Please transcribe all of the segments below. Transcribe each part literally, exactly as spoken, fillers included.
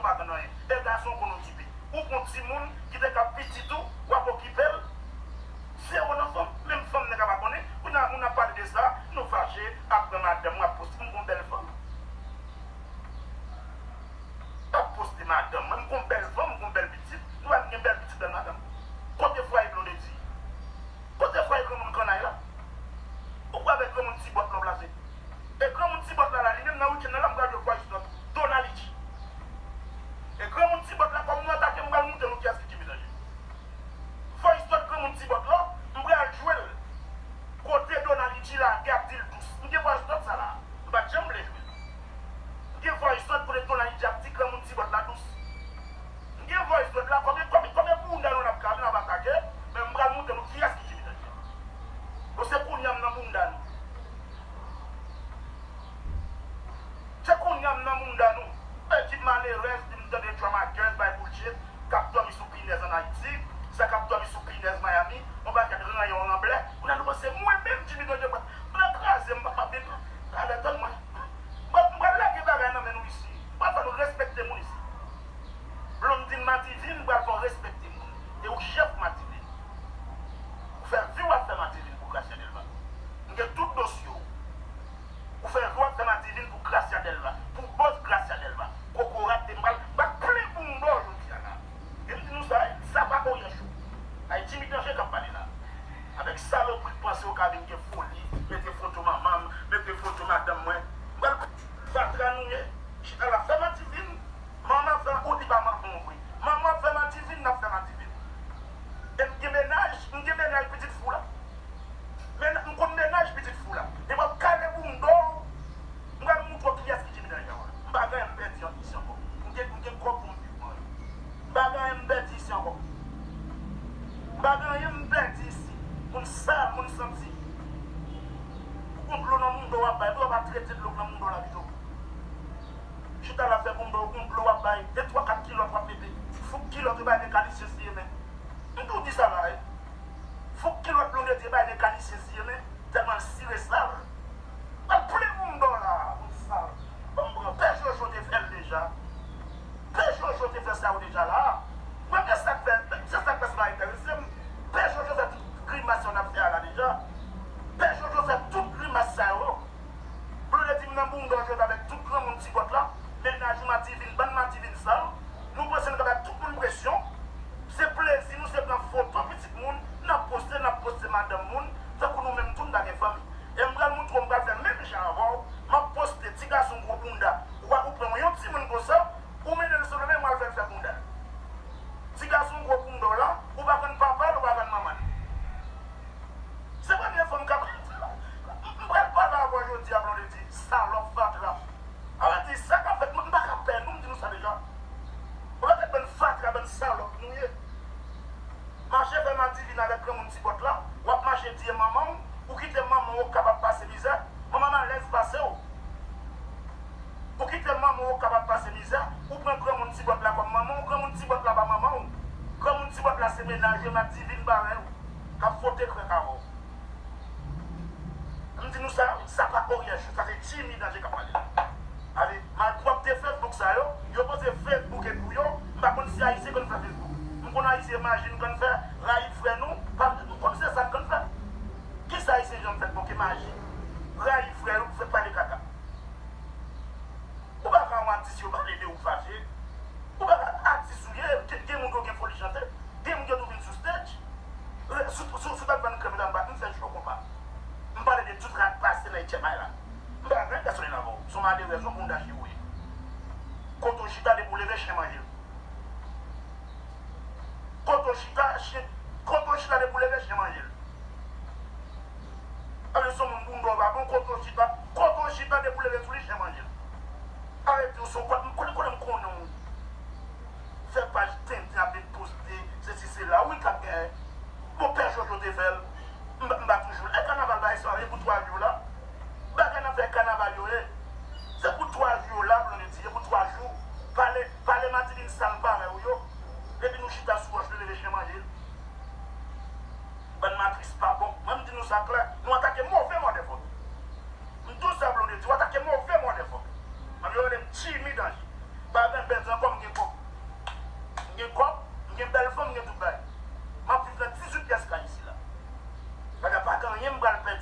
pa konn anyen. E gason konn okipe. Ou gon timoun ki te ka pitit ou, w ap okipe l. Zewo nan fanm, menm fanm nèg la pa konnen. Kounye a moun ap pale de sa, nou fache, ap pran madanm, w ap poste, m gon bèl fanm. Ap poste madanm mwen, m gon bèl fanm, m gon bèl pitit. Nou pa t gen bèl pitit, bèl madanm. Kote fwaye Blondedy? Kote fwaye granmoun kannay la? Ou kwè avèk granmoun ti bòt la w plase? E granmoun ti bòt la la, li menm nan wikenn nan la, m pral jwe voice note Donald Richie. E granmoun ti bòt la, kòm nou atake, m pral montre nou kiyès ki Jimmy Danje. Voice note granmoun ti bòt la, m pral jwe l. Kote Donald Richie lage ap di l dous. M gen voice note sa la. M pa t janm vle jwe l. M gen voice note kote Donald Richie ap di granmoun ti bòt la dous. M gen voice note la, konbyen, konbyen, konbyen bounda nou n ap kale, n ap atake, men m pral montre nou kiyès ki Jimmy Danje. Bon, se kounye a m nan bounda nou. Se kounye a m nan bounda nou. Ekip malerèz, di m tande drama girls bay bullshit, k ap dòmi sou pinèz ann Ayiti, sa k ap dòmi sou pinèz Miami, yon pakèt ranyon ranblè. Kounye a nou panse mwen menm, Jimmy Danje, m pral kraze, m pa, m pa vin, talè tann mwen. M pral, m pral lage bagay nan men nou isi. M pral fè nou respekte moun isi. Blondine Mativin, m pral fè w respekte moun. E ou chèf Mativin. Ou fè vi w ap fè Mativin pou Gracia Delva. M gen tout dosye w. Ou fè vi w ap fè Mativin pou Gracia Delva. Pou bòs Gracia Delva. Kokorat, m pral, m pral plen bounda w jodi a la. E m di nou sa, sa pa orye cho. Ay, Jimmy Danje k ap pale la. Avèk salopri k panse yo ka vin gen foli, mete foto manman m, mete foto madanm mwen. M pral fatra nou ye. Chita la fè Mativin. Manman ap fè, ou di pa manman w vre. Manman ap fè Mativin, n ap fè Mativin. E m gen mennaj, m gen mennaj pitit fou la. Men m konn mennaj pitit fou la. E m ap kale bounda w, m pral montre w kiyès ki Jimmy Danje a. M pa gen anyen m pèdi isi ankò. M gen, m gen kòb pou m viv mwen. M pa gen anyen m pèdi isi ankò. M pa gen anyen m pèdi isi. Moun sal, moun santi. Ou gon dlo nan bounda w ap bay, pou w pa trete dlo k nan bounda w la pito. Chita la fè bounda w, gon dlo w ap bay, de twa kat kilòt w ap mete. Fouk kilòt yo bay mekanisyen siye men. M tou di sa la, wi. Fouk kilòt Blondedy bay mekanisyen siye men, tèlman l sire sal. Al plen bounda w la, moun sal. Ban m pran, Pè Jojo te fè l deja. Pè Jojo te fè sa yo deja la. Mwen, men sa k fè, se sa k fè sa pa enterese m. Pè Jojo fè tout grimas sa yo n ap fè a la deja. Pè Jojo fè tout grimas sa yo. Blondedy m nan bounda w jodi avèk tout granmoun ti bòt la. Mennaj ou Mativin, bann Mativin sal. Nou panse nou ka bay tout moun presyon. Se plezi nou, se pran foto pitit moun, n ap poste, n ap poste madanm moun, tankou nou menm tou n pa gen fanmi. E m pral montre w, m pral fè menm jan avè w. M ap poste ti gason gwo bounda. Ou pa, ou pran yon timoun konsa, ou mennen l sou men, m al fè l fè bounda l. Ti gason gwo bounda w la, ou pa konn papa l, ou pa konn manman l. Se premye fwa m ka, m pral pale avè w jodi a, Blondedy, salòp fatra. Alò di sa k ap fèt, m pa ka pè nou, m di nou sa deja. Ou pa tèt bann fatra, bann salòp nou ye. Mache fè Mativin avèk granmoun ti bòt la, w ap mache tiye manman w, ou kite manman w Okap ap pase mizè, manman m alèz pase w. Ou kite manman w Okap ap pase mizè, ou pran granmoun ti bòt la kòm manman w, granmoun ti bòt la pa manman w. Granmoun ti bòt la se mennaj ou, Mativin parèy ou, k ap fwote krèk avè w. M di nou sa, sa pa orye cho, sa se Jimmy Danje k ap pale la. Ale, malpwòpte Facebook sa yo, yo panse Facebook e pou yo, m pa konn si Ayisyen konn fè Facebook. M konn Ayisyen maji n konn fè, rayi frè nou, pa, m konn se sa n konn fè. Kisa Ayisyen janm fè bon ke maji? Rayi frè yo, fè pale kaka. Ou pa ka yon atis yo pale de ou fache. Ou pa ka atis ou ye, gen, gen moun yo gen foli chante, gen moun yo tou vin sou stage. Sou, sou, sou tèt bann krèm la, m pa, m fè cho konpa. M pale de tout rat pase nan H M I la. M pa gen pèsonèl avè w. Se yon malerèz, yon bounda chire w ye. Kote w chita depi w leve, chen manje l. Kote w chita, chen, kote w chita depi w leve, chen manje l. Ale, se yon moun bounda w pa bon, kote w chita, kote w chita depi w leve sou li, chen manje l. Arete w, se yon kote, kote, kote m konnen w. Fè paj tenten ap vin poste, sesi sela, wi k ap genyen. Bon, Pè Jojo te fè l. M pa, m pa toujou la. E kanaval pa ekstra, e pou twa jou la. Bagay n ap fè kanaval yo ye. Se pou twa jou yo la, pou nou di, e pou twa jou. Pale, pale Mativin sal parèy ou yo. Epi nou chita sou wòch, nou leve chen manje l. Bann matris pa bon. Mwen, m di nou sa klè. Nou atake move motherfucker. M tou sa Blondedy, w atake move motherfucker. Mwen, yo rele m Jimmy Danje. Pa gen bèt ankò, m gen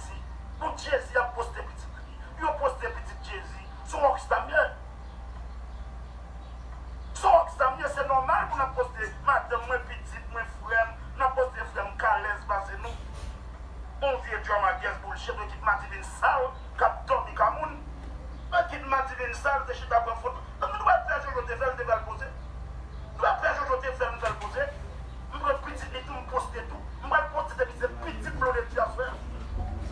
Di, bon, Jezi ap poste pitit li. Yo poste pitit Jezi. Se yon rockstar m ye. Se yon rockstar m ye, se nòmal pou n ap poste madanm mwen, pitit mwen, frè m. N ap poste frè m k alèz pase nou. Bon vye drama guest bullshit, ekip Madivin sal k ap dòmi ka moun. Ekip Madivin sal te chita pran foto. Donk nou dwe fè Jojo te fè, l te fè l poze. Nou dwe fè Jojo te fè, l fè l poze. M pran pitit li tou, m poste tou. M pral poste depi se pitit Blondedy aswè a.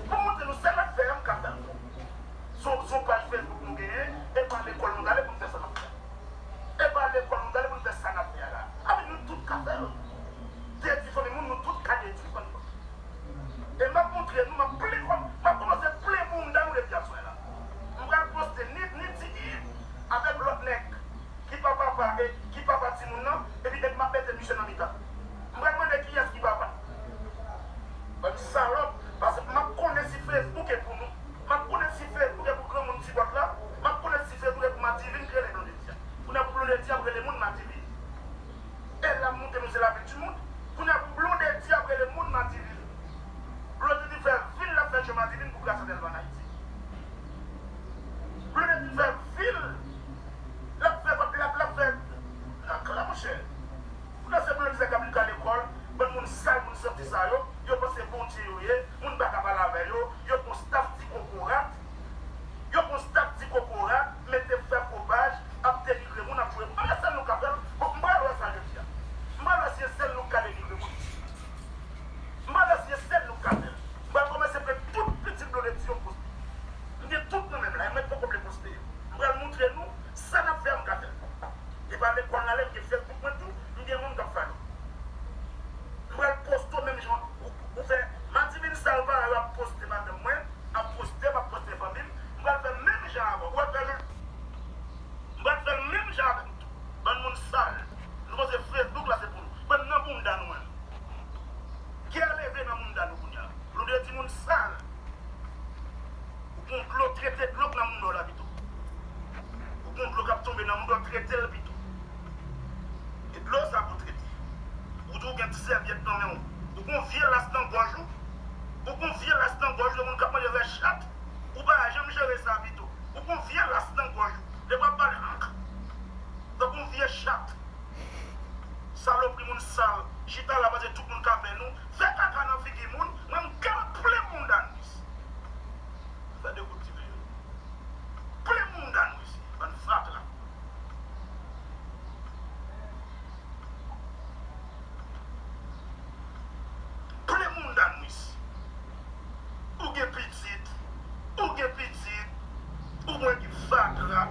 Pou montre nou sa n ap fè a, m ka fè l tou. Se yon, se yon paj Facebook nou genyen, e pa lekòl nou t ale pou n fè sa n ap fè a. E pa lekòl nou t ale pou n fè sa n ap fè a la. Avèk nou tout ka fè l. Detwi fanmi moun, nou tout ka detwi fanmi moun. E m ap montre nou, m ap plen kòm, m ap kòmanse plen bounda nou depi aswè la. M pral poste ni, ni Tini avèk lòt nèg ki pa papa, e, ki papa timoun nan, epi, epi m ap mete misye nan mitan. M pral mande kiyès ki papa. Bann salòp, paske m ap konnen si Facebook e pou nou. M ap konnen si Facebook e pou granmoun ti bòt la. M ap konnen si Facebook e pou Madivin k rele Blondedy a. Kounye a pou Blondedy ap rele moun Madivin. E l ap montre nou se lavi timoun. Kounye a pou Blondedy ap rele moun Madivin. Blondedy fè vil l ap fè cho Madivin pou gras a Delva Ayiti. Blondedy fè vil l ap fè, l ap, l ap fè nan kla, monchè. Kounye a se Blondedy sa k ap li ka lekòl, bann moun sal, moun santi sa yo, yo panse Bondye yo ye, moun pa ka pale avè yo, yo gon staf ti kokorat. Yo gon staf ti kokorat, mete fè fo paj, ap denigre moun, ap jwe. M pa wè sèl nou ka fè l. Bon, m pral wè sa jodi a. M pral wè si se sèl nou ka denigre moun. M pral wè si se sèl nou ka fè l. M pral kòmanse pran tout pitit Blondedy yo poste. M gen tout nan men m la, e mwen poko vle poste yo. M pral montre nou sa n ap fè a, m ka fè l. E pa lekòl n ale, m gen Facebook mwen tou, m gen moun k ap follow. M pral poste w menm jan ou, ou fè Madivin sal parèy w ap poste madanm mwen, ap poste, m ap poste fanmi m. M pral fè menm jan avè w. Ou wè, pè Jojo? M pral fè l menm jan avè nou tou. Bann moun sal. Nou panse Facebook la se pou nou. Ban m nan bounda nou menm. Kè leve nan bounda nou kounye a. Blondedy moun sal. Ou gon dlo, trete dlo k nan bounda w la pito. Ou gon dlo k ap tonbe nan bounda w, trete l pito. E dlo sa pou trete. Ou di w gen ti sèvyèt nan men w. Ou gon vye las nan gòj ou. Ou gon vye las nan gòj ou, moun k ap manje rès chat. Ou pa janm jere sa pito. Ou gon vye las nan gòj ou. Depi w ap pale, ank. Tankou yon vye chat. Salopri moun sal. Chita la panse tout moun ka pè nou. Fè kaka nan figi moun. Mwen m ka plen bounda nou isi. Fè de kout ti veye. Plen bounda nou isi. Bann fatra. Plen bounda nou isi. Ou gen pitit, ou gen pitit, ou gon ekip fatra.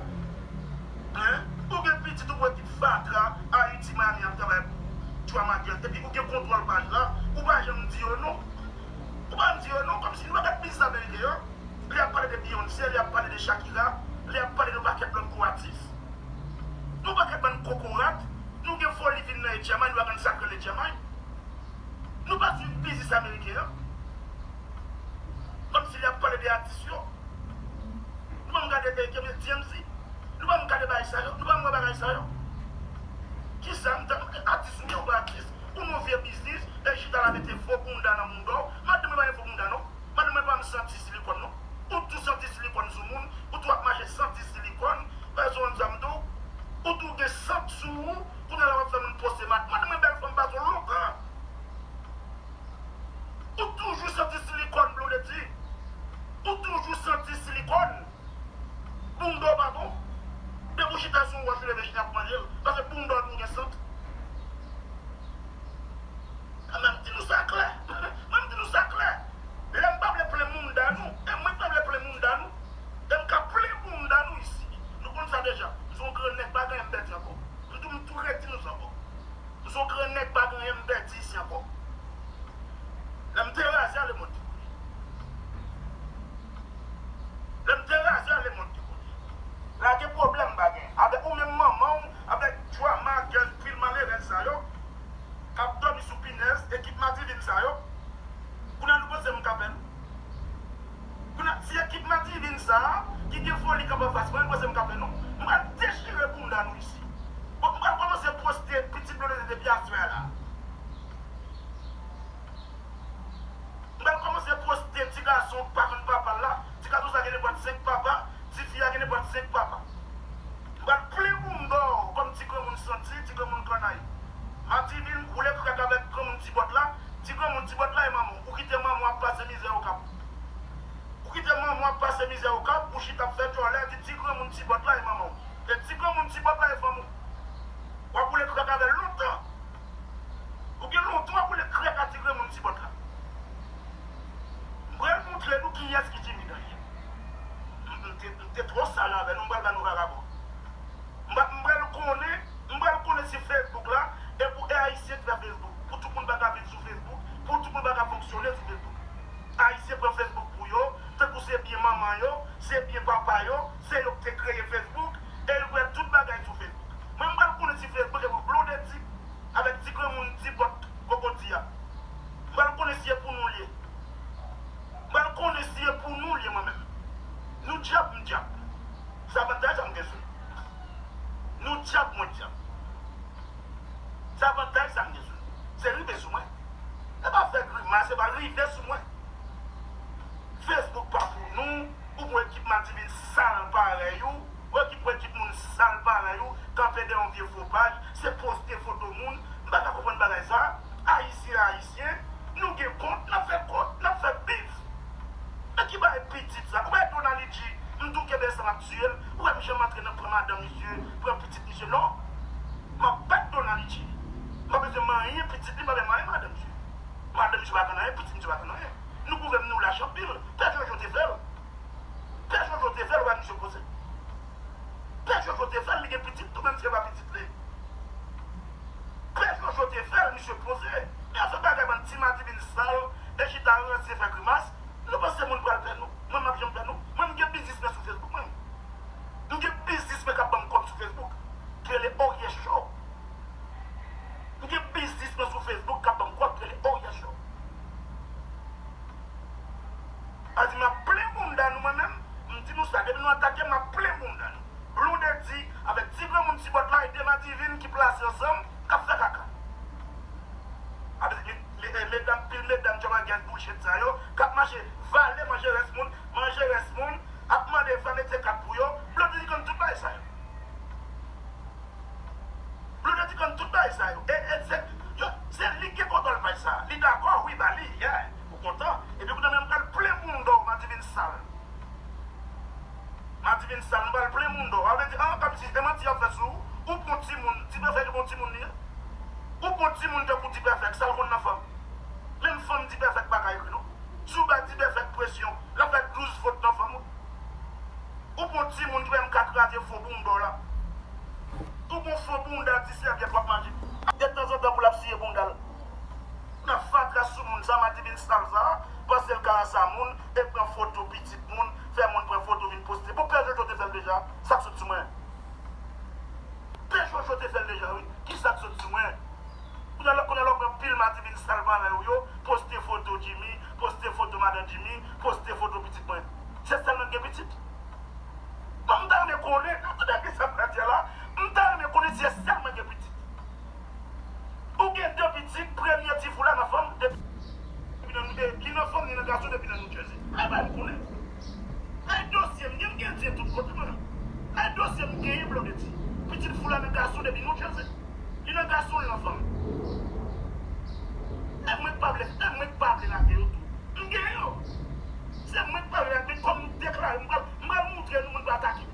Hein? Ou gen pitit, ou gon ekip fatra, Ayiti, Miami ap travay pou ou, Drama Girl. Epi ou gen kontwòl paj la, ou pa janm di yo non. Ou pa janm di yo non, kòmsi nou pa gad biznis ameriken yo. Lè y ap pale de Beyoncé, lè y ap pale de Shakira, lè y ap pale de yon pakèt lòt gwo atis. Nou pakèt bann kokorat, nou gen foli vin nan H M I, nou pa konn sa k rele H M I. Nou pa swiv biznis ameriken an. Kòmsi lè y ap pale de atis yo. Nou pa menm gade, eh, T M Z. Nou pa menm gade bagay sa yo. Nou pa menm wè bagay sa yo. Kisa m t ap, atis ou ye, ou pa atis. Ou nan vye biznis, e chita la mete fo bounda nan bounda w. Madanm mwen pa gen fo bounda non. Madanm mwen pa m santi silikòn non. Ou tou santi silikòn sou moun, ou tou ap mache santi silikòn, pèsonn zam tou. Ou tou gen sant sou ou, kounye a la w ap fè moun poste mat. Madanm mwen bèl fanm pase w lontan. Ou toujou santi silikòn, Blondedy. Ou toujou santi silikòn. Bounda w pa bon. Depi w chita sou yon wòch, ou leve chita pou manje l. Paske bounda w tou gen sant. Mwen m di nou sa klè. Mwen m di nou sa klè. Lè m pa vle plen bounda nou, e mwen k pa vle plen bounda nou. E m ka plen bounda nou isi. Nou konn sa deja. M se yon gran nèg, pa gen anyen m pèdi ankò. M tou, m tou redi nou sa ankò. M se yon gran nèg, pa gen anyen m pèdi isi ankò. Lè m te raze a, lemonn te koule. Lè m te raze a, lemonn te koule. Lage pwoblèm, pa gen. Avèk ou menm manman w, avèk drama girl, pil malerèz sa yo, k ap dòmi sou pinèz, ekip Madivin sa yo. Kounye a nou panse m ka pè nou? Kounye a, si ekip Madivin sa a, ki gen foli k ap anfas mwen, nou panse m ka pè nou? M pral dechire bounda nou isi. Bon, m pral kòmanse poste pitit Blondedy depi aswè a la. M pral kòmanse poste ti gason. Yon pa konn papa l la, ti gason sa gen nenpòt senk papa, ti fi a gen nenpòt senk papa. M pral plen bounda w kòm ti granmoun santi, ti granmoun kannay. Madivin woule krak avèk granmoun ti bòt la, ti granmoun ti bòt la e manman w. Ou kite manman w ap pase mizè Okap. Ou kite manman w ap pase mizè Okap, ou chita ap fè djòlè, di ti granmoun ti bòt la e manman w. E ti granmoun ti bòt la e fanm ou. W ap woule krak avè l lontan. Ou gen lontan w ap woule krak a ti granmoun ti bòt la. M pral montre nou kiyès ki timid an ye. M, m te, m te twò sal avè nou, m pral ba nou vagabon. M pa, m pral konnen, m pral konnen si Facebook la, e pou e Ayisyen ki fè Facebook, pou tout moun pa ka viv sou Facebook, pou tout moun pa ka fonksyone sou Facebook. Ayisyen pran Facebook pou yo, tankou se byen manman yo, se byen papa yo, se yo ki te kreye Facebook, e yo pran tout bagay sou Facebook. Mwen, m pral konnen si Facebook e pou Blondedy avèk ti granmoun ti bòt kokoti a. M pral konnen si e pou nou l ye. M pral konnen si e pou nou l ye mwen menm. Nou dyab, m dyab. Se avantaj sa m gen sou nou. Nou dyab, mwen dyab. Se avantaj sa m gen sou nou. Se rive sou mwen. E pa fè grimas, e pa rive sou mwen. Facebook pa pou nou. Ou pou ekip Madivin sal parèy ou. Ou ekip, ou ekip moun sal parèy ou. Kanpe dèyè yon vye fo paj. Se poste foto moun. M pa ka konprann bagay sa. Ayisyen, Ayisyen. Nou gen kont, n ap fè kont, n ap fè bif. Men ki bagay pitit sa? Ou bay Donald Richie, m di w kenbe sa m ap tiye l. Ou wè m janm antre nan pran madanm misye, pran pitit misye, non. M ap bat Donald Richie. M pa bezwen manyen pitit li, m pa bezwen manyen madanm misye. Madanm misye pa konn anyen, pitit misye pa konn anyen. Nou goumen nou lach anpil. Pè Jojo te fè l. Pè Jojo te fè l, ou wè misye poze. Pè Jojo te fè l, li gen pitit tou, menm si se pa pitit li. Pè Jojo te fè l, misye poze. Men afè bagay bann ti Madivin sal, e chita ranse fè grimas. Nou panse moun pral pè nou? Mwen, m ap janm pè nou? Mwen, m gen biznis mwen sou Facebook, mwen. M gen biznis mwen k ap ban m kòb sou Facebook. Ki rele Oryè Show. M gen biznis mwen sou Facebook k ap ban m kòb ki rele Oryè Show. A di m ap plen bounda nou mwen menm. M di nou sa, depi nou atake m, m ap plen bounda nou. Blondedy avèk ti granmoun ti bòt la e de Madivin ki plase ansanm, k ap fè kaka. Avèk li, li, eh, medam, pil medam djòmagèl bullshit sa yo, k ap mache vale manje rès moun, manje rès moun, ap mande fanm mete kat pou yo. Blondedy konn tout bagay sa yo. Blondedy konn tout bagay sa yo. E, e se, yo, se li ki gen kontwòl paj sa. Li dakò, wi, ba li, yeah. Ou kontan? Epi kounye a menm pral plen bounda w, Madivin sal. Madivin sal, m pral plen bounda w. A vle di, an, kòmsi, e manti y ap fè sou ou. Ou pran timoun, Dipèfèk e bon timoun li ye. Ou pran timoun tankou Dipèfèk, sa l konn nan fanm? Menm fanm Dipèfèk pa ka ekri non. Si w bay Dipèfèk presyon, l ap fè douz fot nan fanm ou. Ou pran timoun ki menm ka kraze fo bounda w la. Ou pran fo bounda ti sèvyèt w ap mache. Detanzantan pou l ap siye bounda l. Nan fatra sou moun sa, Madivin sal sa, panse l ka ranse a moun, e pran foto pitit moun, fè moun pran foto vin poste. Bon, Pè Jojo te fè l deja, sa k sot sou mwen? Pè Jojo te fè l deja, wi. Kisa k sot sou mwen? Kounye a, kounye a, lè w pran pil Madivin sal parèy ou yo, poste foto Jimmy, poste foto madan Jimmy, poste foto pitit mwen. Se sèl mwen ki gen pitit? Bon, m ta renmen konnen, tande kisa m pral di a la, m ta renmen konnen si se sèl mwen ki gen pitit. Ou gen de pitit, premye ti fou la nan fanm, depi nan, eh, li nan fanm, li nan gason depi nan New Jersey. Ay, bay m konnen. Ay, dosye m, gen, m gen dye tout kote mwen. Ay, dosye m, m genyen Blondedy. Pitit fou la nan gason depi New Jersey. Li nan gason, li nan fanm. E mwen k pa vle, e mwen k pa vle lage yo tou. M gen yo. Se mwen k pa vle lage, men kòm m deklare, m pral, m pral montre nou, moun pral atake.